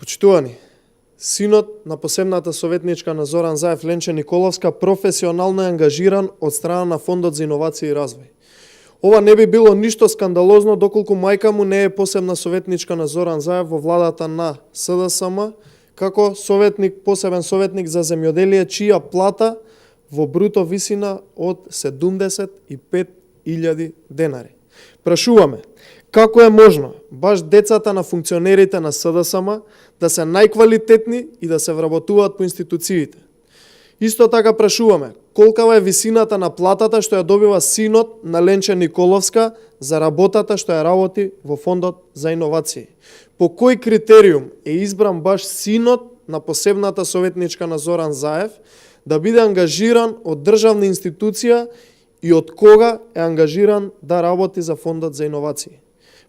Почитувани, синот на посебната советничка на Зоран Заев Ленче Николовска професионално е ангажиран од страна на Фондот за иновации и развој. Ова не би било ништо скандалозно доколку мајка му не е посебна советничка на Зоран Заев во владата на СДСМ, како посебен советник за земјоделие, чија плата во бруто висина од 75.000 денари. Прашуваме, како е можно баш децата на функционерите на СДСМ да се најквалитетни и да се вработуваат по институциите? Исто така прашуваме, колкава е висината на платата што ја добива синот на Ленче Николовска за работата што ја работи во Фондот за иновации? По кој критериум е избран баш синот на посебната советничка на Зоран Заев да биде ангажиран од државна институција и од кога е ангажиран да работи за Фондот за иновации?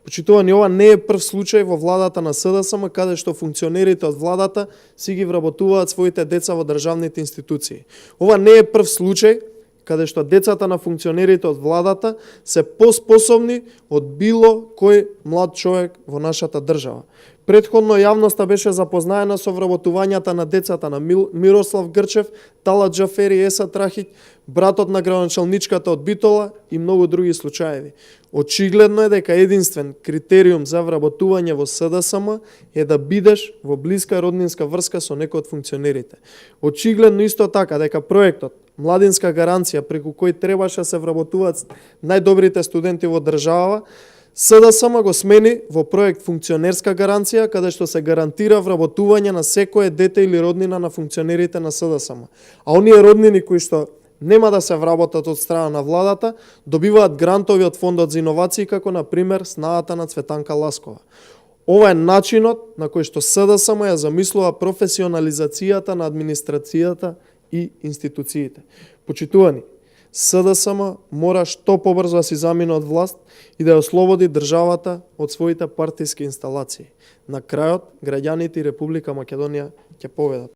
Почитувани, ова не е прв случај во владата на СДСМ каде што функционерите од владата си ги вработуваат своите деца во државните институции. Ова не е прв случај каде што децата на функционерите од владата се поспособни од било кој млад човек во нашата држава. Претходно јавноста беше запознаена со вработувањата на децата на Мирослав Грчев, Талат Джафери, Еса Трахиќ, братот на градоначалничката од Битола и многу други случаеви. Очигледно е дека единствен критериум за вработување во СДСМ е да бидеш во блиска роднинска врска со некој од функционерите. Очигледно исто така дека проектот Младинска гаранција, преку кој требаше да се вработуваат најдобрите студенти во држава, СДСМ го смени во проект Функционерска гаранција, каде што се гарантира вработување на секое дете или роднина на функционерите на СДСМ. А оние роднини кои што нема да се вработат од страна на владата, добиваат грантови од Фондот за иновации, како на пример снаата на Цветанка Ласкова. Ова е начинот на кој што СДСМ ја замислува професионализацијата на администрацијата и институциите. Почитувани, СДСМ мора што побрзо да си замине од власт и да ја ослободи државата од своите партиски инсталации. На крајот, граѓаните и Република Македонија ќе победат.